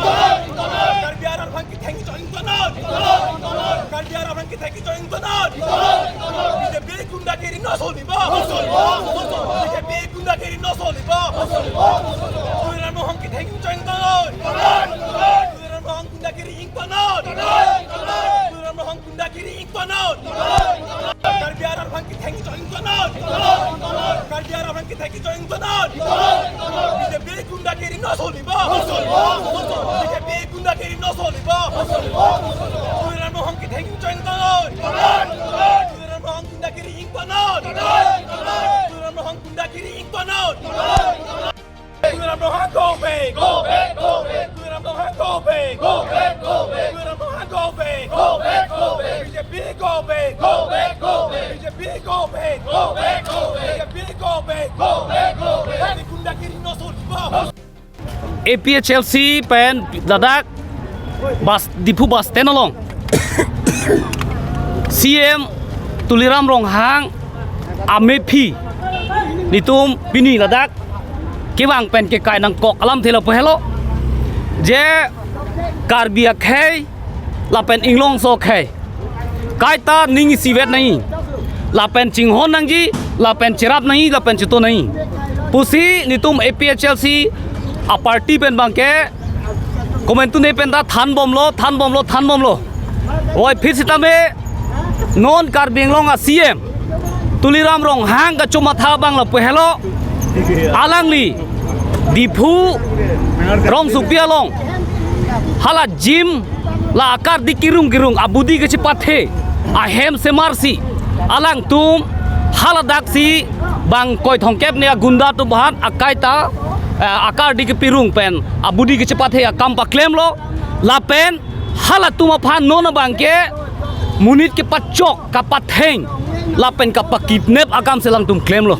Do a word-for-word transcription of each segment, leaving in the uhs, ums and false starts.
Karbi arat aphan ketheng chok ingtonnon. Karbi arat aphan ketheng chok ingtonnon. B J P gundagiri no solibo. B J P gundagiri no solibo. Tuliram Ronghang ketheng chok ingtonnon. Tuliram Ronghang gundagiri ingtonnon. Tuliram Ronghang gundagiri ingtonnon. Karbi arat aphan ketheng chok ingtonnon. Karbi arat aphan ketheng chok ingtonnon. B J P gundagiri no solibo. B J P gundagiri no solibo. Tuliram Ronghang ketheng chok ingtonnon. Tuliram Ronghang gundagiri ingtonnon. Tuliram Ronghang gundagiri ingtonnon. Tuliram Ronghang go back. Go back, go back. Tuliram Ronghang go back. Go back, go back. Tuliram Ronghang go back. Go back, go back. B J P go back. Go back, go back. B J P go back. Go back, go back. B J P go back. Go back, go back. Gundagiri no solibo. A P H L C pen ladak bus, Diphu bus stand along C M Tuliram Ronghang amephi nelitum pini ladak kevang pen kekai nangkok alamthe lapu helo, je Karbi akhei lapen inglongso akhei kaita ning isivet nangji, lapen chinghon nangji, lapen cherap nangji, lapen cheto nangji pusi nelitum A P H L C a party pen abangke komantu ne pen ta thanbomlo, thanbomlo, thanbomlo. Oi, phir sitame non Karbi Anglong a C M Tuliram Ronghang kachomatha abang lapu helo, alangli Diphu Rongsopi along hala gym la akardi kirung kirung abudi kachepathe ahem semarsi alangtum haladaksi bang koi thomkep ne agunda atum aphan akaita, eh, akardi kepirung pen abudi kachepathe akam paklemlo, lapen halatum aphan non abangke monit kepachok, kapatheng lapen kapakidnap akam si alangtum klemlo.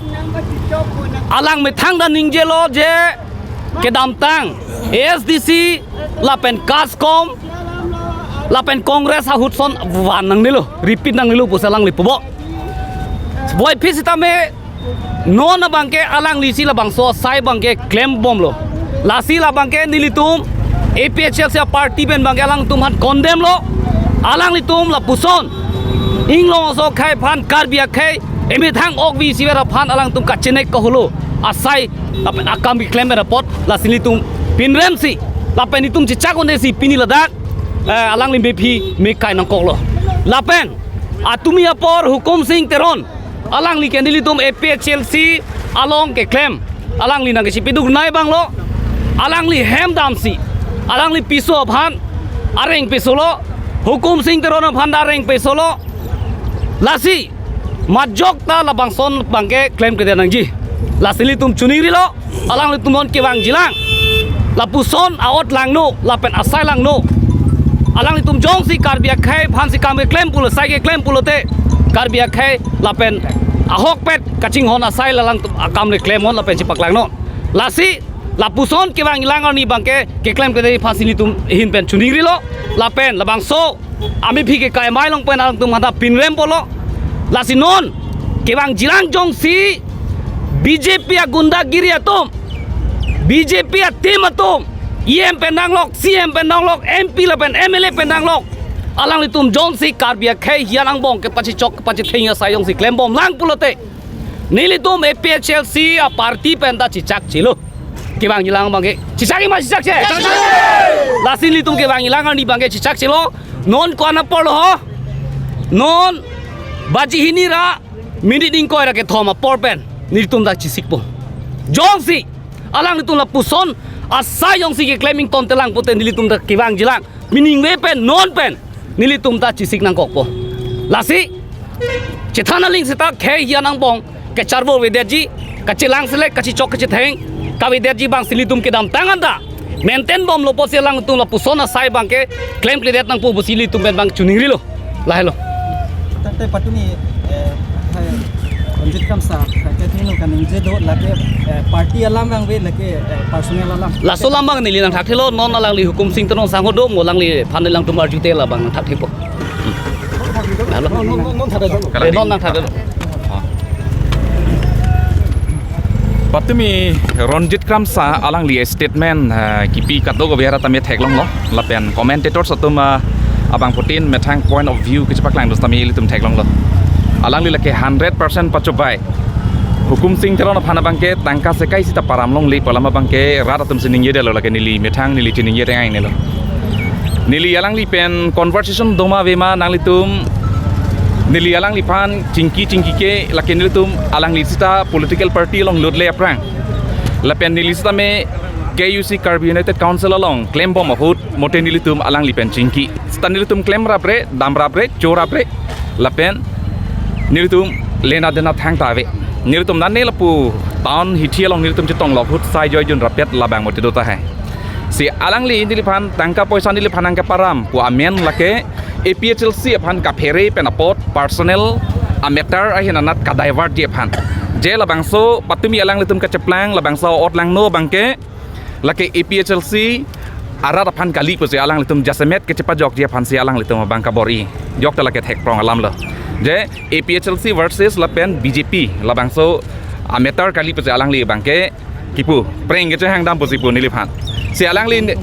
Alang methang ta ningjelo je kedamtang A S D C lapen KASCOM lapen Congress ahut ason van nangnelo, repeat nangnelo pusi alangli pubo. Oi, phir sitame non abangke alanglisi labangso asai abangke klembomlo. Lasi labangke nelitum A P H L C a party pen abangke alangtum aphan condemn lo. Alanglitum lapuson inglongso akhei aphan, Karbi akhei emethang okvi isivet aphan alangtum kachenek kaholo asai lapen akam keklem pen apot, lasi nelitum pinremsi lapen nelitum chechak un-esi pini ladak, eh, alangli mephi me kai nangkoklo. Lapen atumi apor Hukum Sing Teron, alangli ke nelitum A P H L C along keklem, alangli nangkachipiduk nai abanglo, alangli hem damsi, alangli piso aphan areng pisolo, Hukum Sing Teron aphan ta areng pisolo. Lasi majok ta labangson abangke klemkledet nangji. Lasi nelitum choningrilo, alanglitum non kevangjilang, lapuson a'ot langno lapen asai langno. Alanglitum jongsi Karbi akhei aphansi kam keklem pulo, sai keklem pulote Karbi akhei lapen ahokpet kachinghon asai alangtum akam le klemnon lapen chepaklangnon. Lasi lapuson kevangjilang arni abangke keklemkledet aphansi nelitum ahin pen choningrilo, lapen labangso amephi kekai amei along pen alangtum aphan ta pinrem pulo. Lasi non kevangjilang jongsi B J P agundagiri atum, B J P ateam atum, E M pen nanglok, C M pen nanglok, M P lapen M L A pen nanglok, alanglitum jongsi Karbi akhei hian angbong kepachechok kepachetheng asai jongsi klembomlang pulote, nelitum A P H L C a party pen ta chechakchelo. Kevangjilang abangke chechakji ma chechakche? Lasi nelitum kevangjilang arni abangke chechakchelo. Non ko-an apor lo ho? Non baji hini ra minute ingkoi ra kethom apor pen nelitum ta chesikpo. Jongsi alanglitum lapuson asai jongsi keklem ingtontelang pute nelitum ta kevangjilang, miningve pen non pen nelitum ta chesik nangkokpo. Lasi chethan aling seta khei hian angbong kacharvo avedetji, kachelang selek, kachechok kachetheng kavedetji abangsi nelitum kedamtang anta maintain bomlo pusi alangtum lapuson asai abangke klemkledet nangpo pusi nelitum pen abang choningrilo. Lahelo. Tangte patumi, eh, hai, Ranjit Kramsa, tangte thengno kaningje do lake, eh, party alam abang ave lake, eh, personal alam. Laso alam abang neli nangthakthelo, non alangli Hukum Sing Teron sangho do, mo alangliphan alangtum arjute labang nangthakthepo. Lahelo. Non, non, non, non thakthelo. Eh, non nangthakthelo. Patumi Ronjit Kramsa alangli statement, eh, kipi kadokave rat tame theklonglo. Lapen commentators atum, eh, abangphutin methang point of view kachepaklangdun tame ilitum theklonglo. Alangli lake hundred percent pachobei. Hukum Sing Teron aphan abangke tangka sekai sita param longle pu alam abangke rat atum si ningjedetlo, lake neli methang neli chiningje teng-angnelo. Neli alangli pen conversation doma avema nanglitum, neli alangliphan chingki chingkike, lake nelitum alangli sita political party along lotle aphrang. Lapen neli sitame K U C Karbi United Council along klembom ahut mote nelitum alangli pen chingki. Sita nelitum klemrapre, damrapre, chorapre, lapen nelitum lena dena thangta ave. Nelitum nane lapu town hithi along nelitum chetonglo ahut sai joijun rapet labang mote do tahai. Si alangli neliphan tangka poisa neliphan nangkeparam pu amen lake A P H L C aphan kaphere pen apot personal a-matter ahin anat ka-divertji aphan. Je labangso patumi alanglitum kacheplang labangso otlangno abangke lake A P H L C arat aphan kali pusi alanglitum jasemet kachepajokji aphansi alanglitum abang kabor-i. Jokta lake thekprong alamlo. Je A P H L C versus lapen B J P labangso a-matter kali pusi alangli abangke kipu, preng kechehangdam pusi pu neliphan. Si alangli ne-,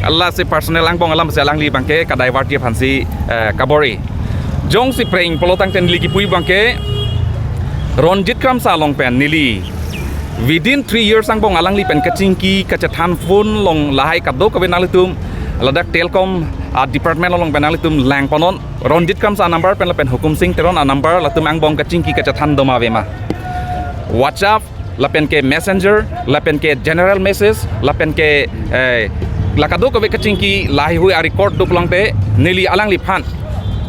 lasi personal angbong alam si alangli abangke ka-divertji aphansi, eh, kabor-i. Jongsi preng pulo tangte neli kipu abangke Ronjit Kramsa along pen neli within three years angbong alangli pen kachingki kachethan phone along lahai kadokave nanglitum ladak telecom, ah, department along pen nanglitum langponnon. Ronjit Kramsa number pen lapen Hukum Sing Teron a-number latum angbong kachingki kachethan doma avema. WhatsApp, lapen ke Messenger, lapen ke general message, lapen ke, eh, la kadokave kachingki lahai hui a-record do pulote neli alangliphan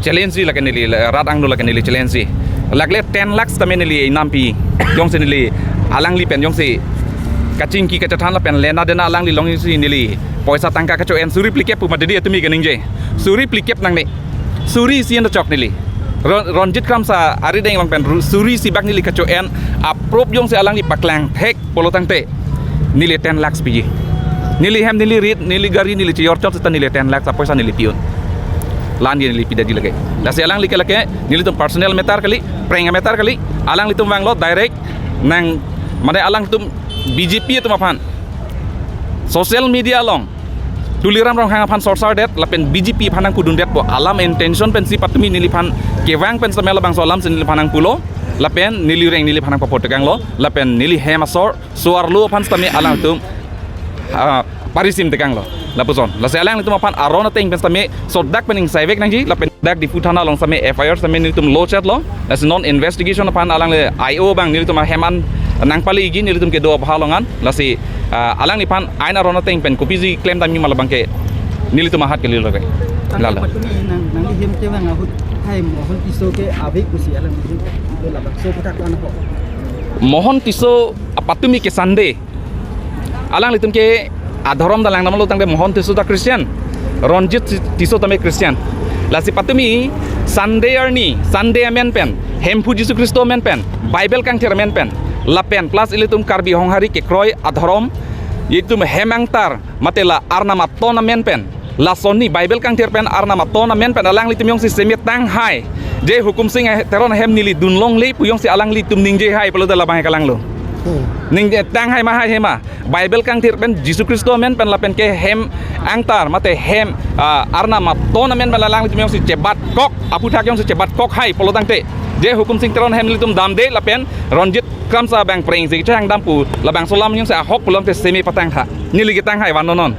challenge-ji, lake neli rat angno lake neli challenge-ji. Lakle ten lakhs tame neli inampi. Jongsi neli alangli pen jongsi kachingki kachethan lapen lena dena alangli alongsi neli poisa tangka kacho-en suri phlikep pu mati di atumi kaningje. Suri phlikep nangne. Suri isi anta chok neli. Ron-, Ronjit Kramsa arideng along pen ru-, suri isi bak neli kacho-en, aprup jongsi alangli paklang thek pulo tangte neli ten lakhs piji. Neli hem, neli rit, neli gari, neli chejor chot seta neli ten lakhs apoisa neli pi-un. La-an ke neli pidetji lake. Lasi alangli ke lake nelitum personal matter kali, preng matter kali. Alanglitum vanglo direct nang, mane alangtum B J P atum aphan social media along Tuliram Ronghang aphan sorsardet lapen B J P aphan nangpudundet pu alam intention pensi patumi neliphan kevang pen setame labangso alam si neliphan nangpulo, lapen neli reng neliphan nangpapo tekanglo, lapen neli hem asor so-arlo aphan setame alangtum, ah, parisim tekanglo. Lapuson. Lasi alangtum aphan aron ateng pen setame sodak pen ingsaivek nangji, lapen dak Diphu thana along setame F I R setame nelitum lodge-etlo. Lasi non investigation aphan alangli I O abang nelitum ahem an nangpaleji nelitum kedo apha along an. Lasi, ah, alangliphan ain aron ateng pen kopisi klemdamji ma labangke nelitum ahat kalilo ke. Tangte lalo. Patumi nang, nangli hem kevang ahut, hai Mohon Tisso ke ave pusi alanglitum labangso aputhak an ho. Mohon Tisso, ah, patumi ke Sunday. Alanglitum ke adhorom ta langdamlo tangte Mohon Tisso ta Christian, Ronjit Tisso tame Christian. Lasi patumi Sunday arni, Sunday amen pen, Hemphu Jisu Khristo amen pen, Bible kangthir amen pen, lapen plus ilitum Karbi Honghari kekroi adhorom, itum hem angtar, mate la Arnam aton amen pen, lason ni Bible kangthir pen Arnam aton amen pen alanglitum jongsi seme tanghai, je Hukum Sing Teron ahem neli dun longle pu jongsi alanglitum ningjehai pulote labang kalanglo. Hmm. Ningje tanghai ma, hai he ma. Bible kangthir pen Jisu Khristo amen pen lapen ke hem angtar mate hem, ah, Arnam aton amen pen alanglitum jongsi chebatkok, aputhak jongsi chebatkokhai pulo tangte, je Hukum Sing Teron ahem nelitum damde lapen Ronjit Kramsa abang preng si kechehangdam pu labangso alam jongsi ahok pulote seme patangtha. Neli ketanghai vannon non.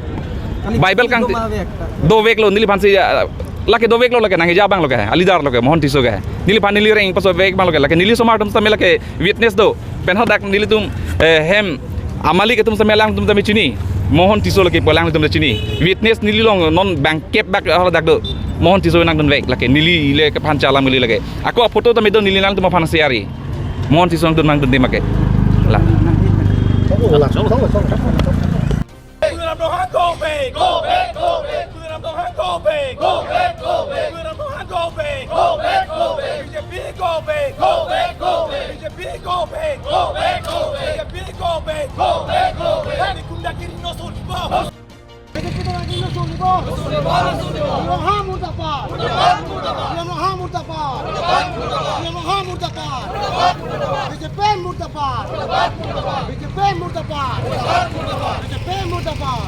Kali Bible kang doma vek ta. Doveklo neliphansi, ah, lake doveklo, lake nangkeja abanglo ke, a-leader lo ke, Mohon Tisso ke. Neliphan neli reng paso vek abanglo ke, lake neli osomar atum setame lake witness do. Pen hadak nelitum, eh, hem amalik atum setame alangtum tame chini. Mohon Tisso lake pu alangtum ta chini. Witness neli along non bangkep bak hadak do. Mohon Tisso nangdunvek lake neli le kephan chalam neli lake. Ako photo tame do neli nangtum aphan share-i. Mohon Tisso nangdun nangdunde make. La. Tuliram Ronghang, go back! Go back, go back! Tuliram Ronghang, go back! Go back, go back! Tuliram Ronghang, go back! Go back, go back! Tuliram Ronghang, go back! Go back, go back! B J P, go back! Go back, go back! B J P, go back! Go back, go back! B J P, go back! Go back, go back! Gundagiri no cholibo! Tuliram Ronghang murdabad. Tuliram Ronghang murdabad. Tuliram Ronghang murdabad. B J P murdabad. B J P murdabad. B J P murdabad.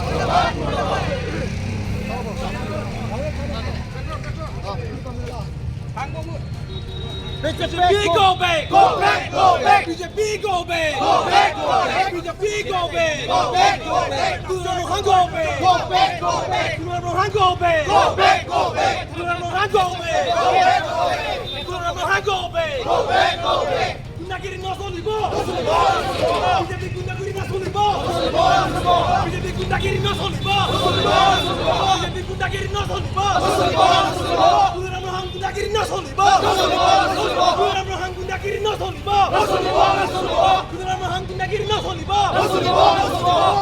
B J P go back, go back, go back. B J P go back, go back, go back. B J P go back, go back, go back. Tuliram Ronghang go back, go back, go back. Tuliram Ronghang go back, go back, go back. Tuliram Ronghang go back, go back, go back. Tuliram Ronghang go back, go back, go back. Gundagiri no solibo. B J P gundagiri no solibo. B J P gundagiri no solibo. B J P gundagiri no solibo. Tuliram Ronghang gundagiri no solibo. Tuliram Ronghang gundagiri no solibo. Tuliram Ronghang gundagiri no solibo.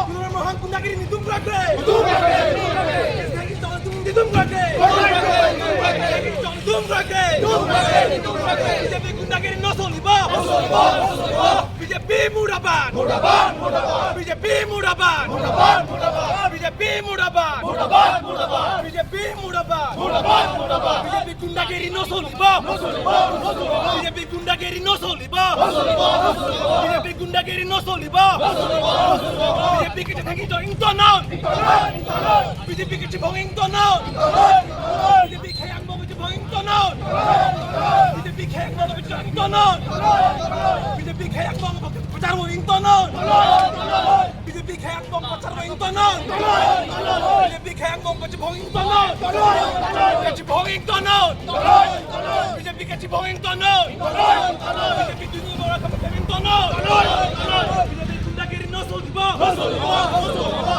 Tuliram Ronghang gundagiri nidum rakre. Nidum rakre. Nidum rakre. B J P gundagiri no solibo. B J P murdabad. Murdabad, murdabad. B J P murdabad. Murdabad, murdabad. B J P murdabad. Murdabad, murdabad. B J P murdabad. Murdabad, murdabad. B J P gundagiri no solibo. No solibo, no solibo. B J P gundagiri no solibo. No solibo, no solibo. B J P gundagiri no solibo. No solibo, no solibo. B J P kachethang kejoi ingtonnon. Ingtonnon, ingtonnon. B J P kachibong ingtonnon. Ingtonnon, ingtonnon. B J P khei angbong kachibong ingtonnon. B J P khei angbong kachibong ingtonnon. B J P khei angbong kachibong ingtonnon. B J P khei angbong kachibong ingtonnon. B J P khei angbong kachibong ingtonnon. Kachibong ingtonnon. B J P kachibong ingtonnon. B J P dunjui bor akam kachibong ingtonnon. B J P gundagiri no solibo. B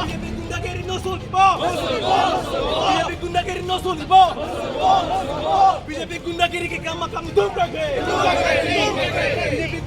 J P gundagiri no solibo. B J P gundagiri no solibo. B J P gundagiri ke kam akam dum rakre.